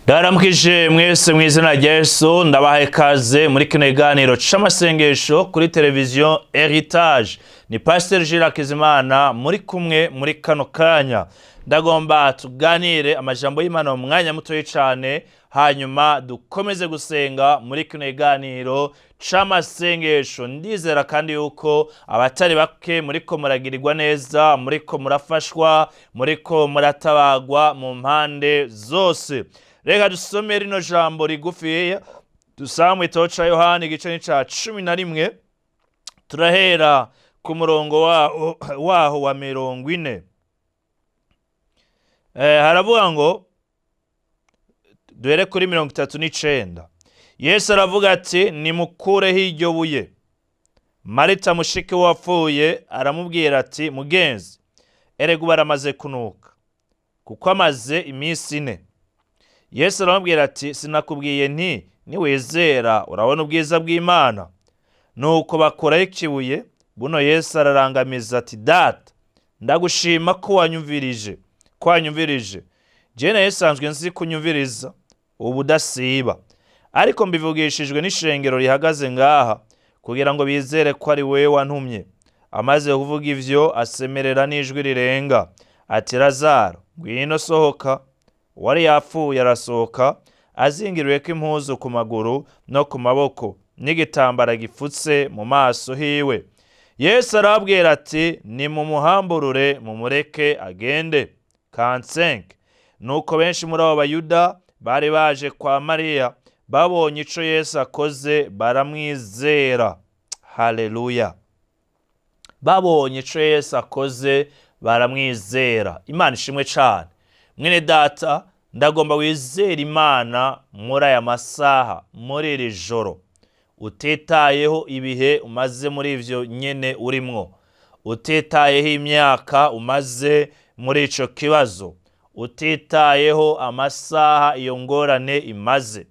Ndaramukije mwese mu izina rya Yesu. Ndabahaye ikaze muri kino kiganiro c'amasengesho kuri televiziyo Heritage. Ni Pasiteri Jules Hakizimana muri kumwe muri kano kanya. Ndagomba tuganire amajambo y'Imana mu mwanya mutoyi cane, hanyuma dukomeze gusenga muri kino kiganiro c'amasengesho. Ndizera kandi yuko abatari bake muriko muragirirwa neza, muriko murafashwa, muriko muratabagwa mu mpande zose. Reka dusome rino jambo rigufiya dusanga mu gitabo ca Yohani, igice ni ca 11, turahera ku murongo waho wa 40. Haravuga ngo, duhere kuri 39. Yesu aravuga ati: "Nimukureho iryo buye." Marita, mushiki wapfuye, aramubwira ati: "Mugenzi, erega ubu aramaze kunuka, kuko amaze iminsi 4." Yesu aramubwira ati: "Sinakubwiye nti niwizera urabona ubwiza bw'Imana?" Nuko bakuraho ikibuye. Buno Yesu ararangamiza ati: "Data, ndagushima ko wanyumvirije. Jewe nayo nsanzwe nzi kunyumviriza ubu udasiba, ariko mbivugishijwe n'ishengero rihagaze ngaha, kugira ngo bizere ko ari wewe wantumye." Amaze kuvuga ivyo, asemerera n'ijwi rirenga ati: "Lazaro, ngwino sohoka." Uwari yapfuye arasohoka, azingiriweko impuzu ku maguru no ku maboko n'igitambara gipfutse mu maso hiwe. Yesu arabwira ati: "Nimumuhamburure, mumureke agende." 45. Nuko benshi muri abo Bayuda bari baje kwa Mariya babonye ico Yesu akoze, baramwizera. Haleluya! Babonye ico Yesu akoze, baramwizera. Imana ishimwe cane. Mwene data, ndagomba wizere Imana muri aya masaha, muri iri joro, utitayeho ibihe umaze muri ivyo nyene urimwo, utitayeho imyaka umaze muri ico kibazo, utitayeho amasaha iyo ngorane imaze.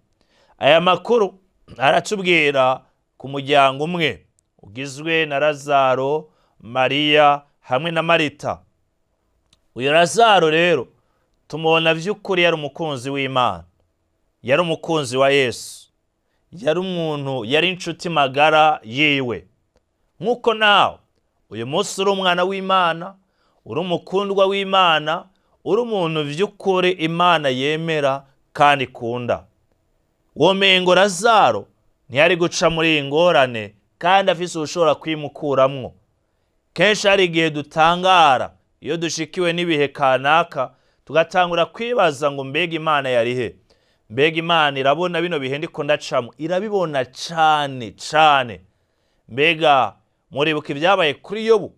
Aya makuru aratubwira ku muryango umwe ugizwe na Lazaro, Mariya hamwe na Marita. Uyu Lazaro rero tumubona by'ukuri yari umukunzi w'Imana, yari umukunzi wa Yesu, yari umuntu, yari inshuti magara yiwe. Nk'uko nawe uyu munsi uri umwana w'Imana, uri umukundwa w'Imana, uri umuntu by'ukuri Imana yemera kandi ikunda. Womengo Lazaro ntiyari guca muri iyi ngorane kandi afise ushobora kwimukuramwo. Kenshi hari igihe dutangara iyo dushikiwe n'ibihe kanaka, tugatangura kwibaza ngo: "Mbega Imana yarihe? Mbega Imana irabona bino bihe ndiko ndacamo?" Irabibona cane cane. Mbega muribuka ibyabaye kuri Yobu?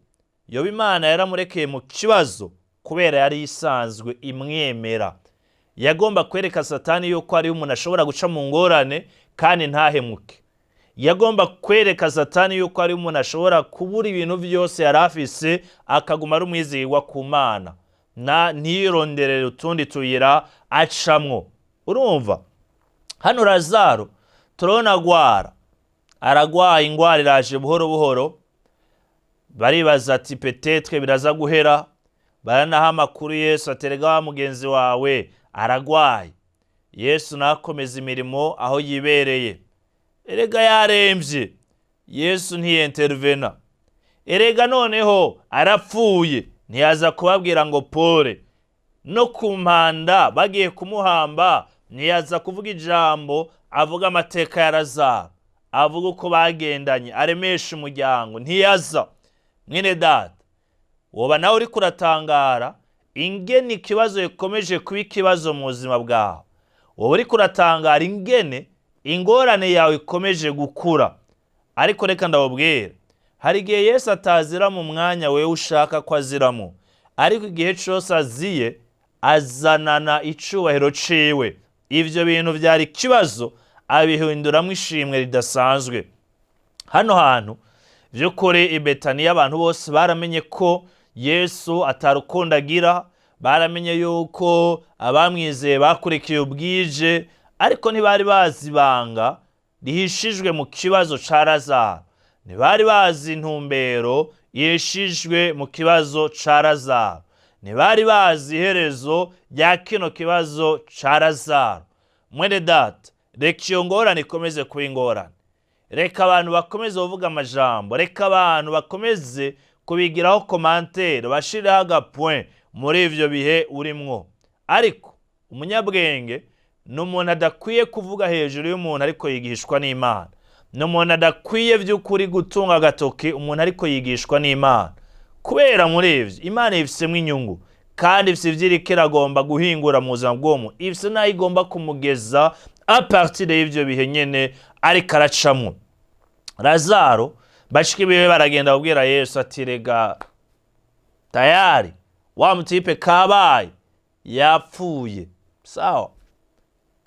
Yobu Imana yaramurekeye mu kibazo kubera yari isanzwe imwemera. Yagomba kwereka Satani yuko hariho umuntu ashobora guca mu ngorane kandi ntahemuke. Yagomba kwereka Satani yuko hariho umuntu ashobora kubura ibintu byose yari afise, akaguma ari umwizigirwa ku Mana, na ntiyironderere utundi tuyira acamwo. Urumva hano Lazaro turabona agwara, aragwaye, ingwara iraje buhoro buhoro. Baribaza ati: "Peut-être biraza guhera." Baranaha amakuru Yesu, aterega wa mugenzi wawe aragwaye. Yesu nakomeza imirimo aho yibereye. Erega yaremvye, Yesu ntiyentervena. Erega noneho arapfuye, ntiyaza kubabwira ngo pole. No ku mpanda bagiye kumuhamba, ntiyaza kuvuga ijambo, avuga amateka ya Lazaro, avuga uko bagendanye, aremesha umuryango, ntiyaza. Mwene data, woba nawe uriko uratangara ingene ikibazo gikomeje kuba ikibazo mu buzima bwawe, woba uriko uratangara ingene ingorane yawe ikomeje gukura. Ariko reka ndababwire, hari igihe Yesu atazira mu mwanya wewe ushaka ko aziramo, ariko igihe cose aziye azanana icubahiro ciwe. Ivyo bintu vyari ikibazo abihinduramwo ishimwe ridasanzwe. Hano hantu vy'ukuri i Betaniya, abantu bose baramenye ko Yesu atarukundo agira, baramenye yuko abamwizeye bakurikiye ubwije, ariko ntibari bazi ibanga rihishijwe mu kibazo ca Lazaro, ntibari bazi intumbero yishijwe mu kibazo ca Lazaro, ntibari bazi iherezo rya kino kibazo ca Lazaro. Mwene data, reka iyo ngorane ikomeze kuba ingorane, reka abantu bakomeze kuvuga amajambo, reka abantu bakomeze kubigiraho commentaire, bashireho agapoint muri ivyo bihe urimwo. Ariko umunyabwenge ni umuntu adakwiye kuvuga hejuru y'umuntu ariko yigishwa n'Imana, ni umuntu adakwiye by'ukuri gutunga agatoki umuntu ariko yigishwa n'Imana, kubera muri ivyo Imana ifisemo inyungu, kandi ifise ivyo iriko iragomba guhingura mu buzima bw'uwo muntu, ifise n'aho igomba kumugeza à partir y'ivyo bihe nyene ariko aracamwo. Lazaro, bashiki biwe baragenda kubwira Yesu ati: "Rega tayari wa mutipe kabaye, yapfuye." Sawa,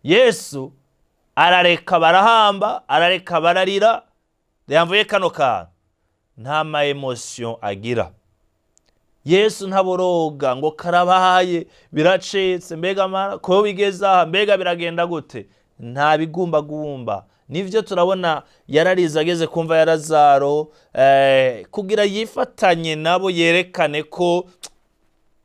Yesu arareka barahamba, arareka bararira. Yamvuye kano kantu, nta ma émotion agira Yesu, ntaboroga ngo karabaye, biracitse, mbega mara ko bigeze aha, mbega biragenda gute? Nta bigumbagumba. Nivyo turabona yararize ageze kumva ya Lazaro, kugira yifatanye nabo, yerekane ko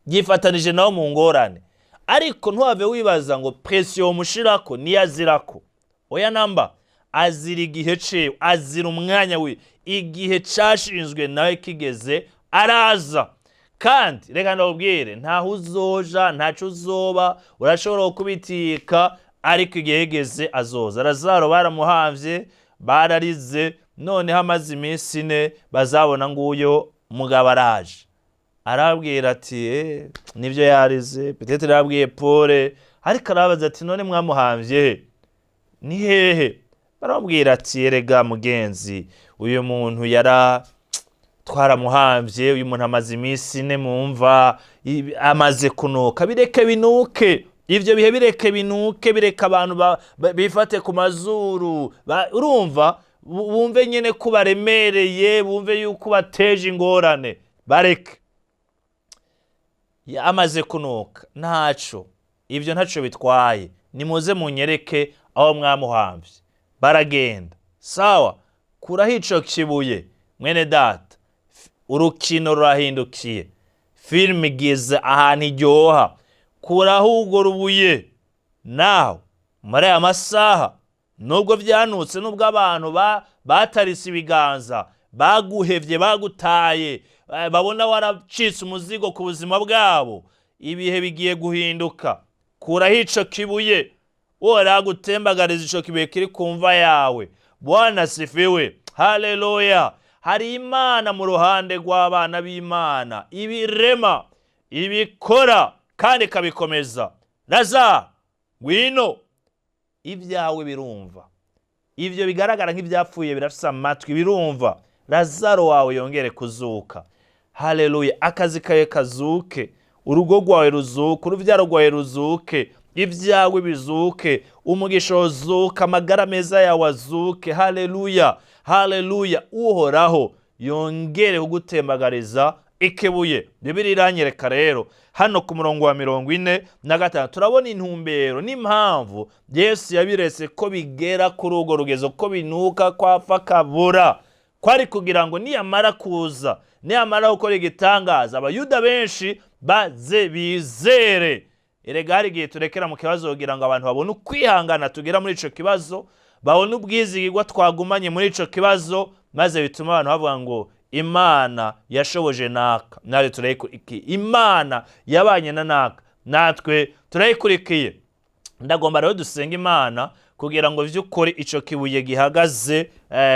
yifatanije nabo mu ngorane. Ariko ntuhave wibaza ngo pression mushirako niyo azirako. Oya namba, azira igihe ciwe, azira umwanya we. Igihe cashinzwe nawe kigeze araza. Kandi reka ndababwire, ntaho uzoja, ntaco uzoba, urashobora kubitika, ariko igihe kigeze azoza. Lazaro baramuhamvye, bararize, noneho amaze iminsi 4 bazabona nguyo mugabo araje. Arabwira ati: "Nivyo yarize." Peut-être yarabwiye Paul, ariko arabaza ati: "None mwamuhamvye he? Ni hehe?" Baramubwira ati: "Erega mugenzi, uyu muntu yara twaramuhamvye, uyu muntu amaze iminsi 4 mu mva, amaze kunuka." Bireke binuke ivyo bihe, bireke binuke, bireke abantu bifate ku mazuru, urumva bumve nyene ko baremereye, bumve yuko bateje ingorane, bareke. Amaze kunuka, ntaco, ivyo ntaco bitwaye, nimuze munyereke aho mwamuhamvye. Baragenda. Sawa, kuraho ico kibuye. Mwene data, urukino rurahindukiye, filime igeze ahantu iryoha. Kuraho urwo rubuye. Nawe muri aya masaha, nubwo byanutse, nubwo abantu batarise ibiganza, baguhevye, bagutaye, babona waracitse umuzigo ku buzima bwabo, ibihe bigiye guhinduka. Kuraho ico kibuye, wowe gutembagariza ico kibuye kiri ku mva yawe. Bwana sifiwe, haleluya. Hari Imana mu ruhande rw'abana b'Imana, ibirema, ibikora kandi ikabikomeza. Lazaro, ngwino. Ibyawe birumva, ivyo bigaragara nk'ibyapfuye birafise amatwi, birumva. Lazaro wawe yongere kuzuka. Haleluya. Akazi kawe kazuke, urugo rwawe ruzuke, uruvyaro rwawe ruzuke, ibyawe bizuke, umugisha uzuke, amagara meza yawe azuke. Haleluya, haleluya. Uhoraho yongere kugutembagariza ikibuye. Bibiliya iranyereka rero hano ku murongo wa 45, turabona intumbero n'impamvu Yesu yabiretse ko bigera kuri urwo rugezo, ko binuka, kwapfa kabura, kwari kugira ngo niyamara kuza, niyamara gukora igitangaza, Abayuda benshi baze bizere. Erega hari igihe turekera mu kibazo kugira ngo abantu babone ukwihangana tugera muri ico kibazo, babone ubwizigirwa twagumanye muri ico kibazo, maze bituma abantu bavuga ngo: "Imana yashoboje naka, natwe turayikurikiye. Imana yabanye na naka, natwe turayikurikiye." Ndagomba rero dusenga Imana kugira ngo vy'ukuri ico kibuye gihagaze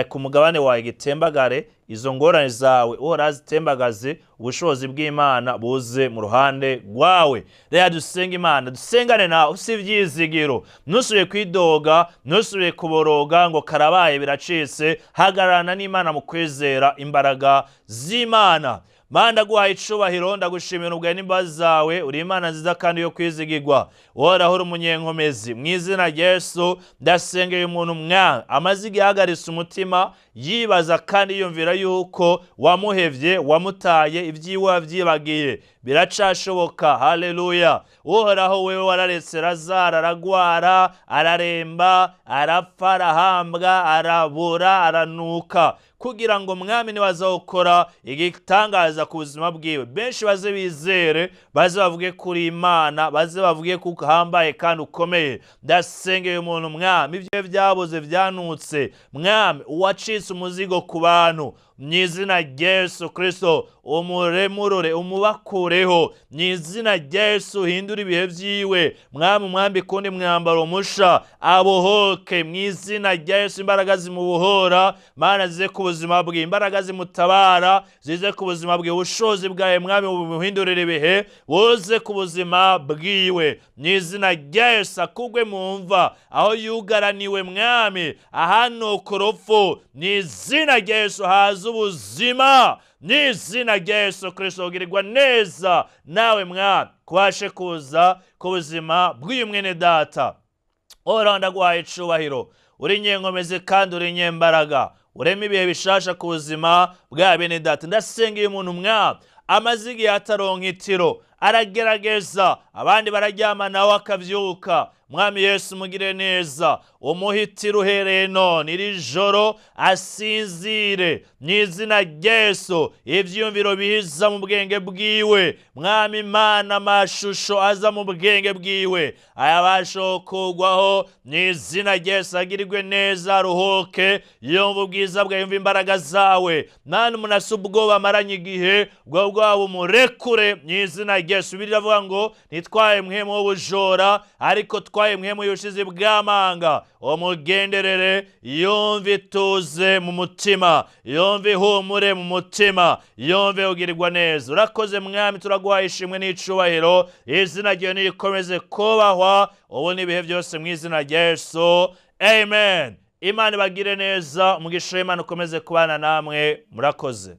ku mugabane wawe gitembagare, izo ngorane zawe Uhoraho azitembagaze, ubushobozi bw'Imana buze mu ruhande rwawe. Reka dusenga Imana, dusengane nawe ufise ivyizigiro. Ntusubire kwidoga, ntusubire kuboroga ngo karabaye, biracitse. Hagararana n'Imana mu kwizera imbaraga z'Imana. Mana, ndaguhaye icubahiro, ndagushimira ubwawe n'imbabazi zawe. Uri Imana nziza kandi yo kwizigirwa. Uhoraho, uri umunyenkomezi. Mu izina rya Yesu, ndasengeye umuntu, Mwami, amaze igihe ahagaritse umutima, yibaza kandi yiyumvira yuko wamuhevye, wamutaye, ibyiwe wavyibagiye. Biracashoboka. Haleluya. Uhoraho, wewe wararetse Lazaro aragwara, araremba, arapfa, arahambwa, arabora, aranuka, kugira ngo igihe cyawe kigere. Kugira ngo, Mwami, nibaza gukora igitangaza ku buzima bwiwe, benshi baze bizere, baze bavuge kuri Imana, baze bavuge ko uhambaye kandi ukomeye. Ndasengeye umuntu, Mwami, ibyo byabuze, byanutse, Mwami, uwacitse umuzigo ku bantu, mu izina rya Yesu Kirisito umuremurure, umubakureho. Mu izina rya Yesu uhindure ibihe byiwe, Mwami, umwambike undi mwambaro musha, abohoke mu izina rya Yesu. Imbaraga zimubohora, Mana, zize ku buzima bwe, imbaraga zimutabara zize ku buzima bwe, ubushobozi bwawe, Mwami, bumuhindurire ibihe, buze ku buzima bwiwe mu izina rya Yesu. Akugwe mu mva aho yugaraniwe, Mwami, ahanuka urupfu, mu izina rya Yesu haza ubuzima. Mu izina rya Yesu Kirisito kugirirwa neza nawe, Mwami, kubashe kuza ku buzima bw'uyu mwene data. Uhoraho, ndaguhaye icubahiro. Uri nyenkomezi kandi uri nyembaraga, urema ibihe bishasha ku buzima bwa bene data. Ndasenga uyu muntu, Mwami, amaze igihe ataronka itiro, aragerageza, abandi bararyama nawe akabyuka. Mwami Yesu, mugire neza, umuhitiro uhereye none iri joro, asinzire mu izina rya Yesu. Ibyiyumviro biza mu bwenge bwiwe, Mwami Imana, amashusho aza mu bwenge bwiwe ayabasha kugwaho mu izina rya Yesu. Agirirwe neza, aruhuke, yumva ubwiza bwawe, yumva imbaraga zawe. Mwana, umuntu asa ubwoba amaranye igihe, ubwo bwabo umurekure mu izina rya Yesu. Bibiliya iravuga ngo ntitwaye mpwemu w'ubujora, ariko twaye mpwemu y'ubushizi bw'amanga. Umugenderere, yumve ituze mu mutima, yumve ihumure mu mutima, yumve ugirirwa neza. Urakoze, Mwami, turaguhaye ishimwe n'icubahiro. Izina ryawe nirikomeze kubahwa ubu n'ibihe byose, mu izina rya Yesu, amen. Imana ibagire neza, umugisha w'Imana ukomeze kubana namwe. Murakoze.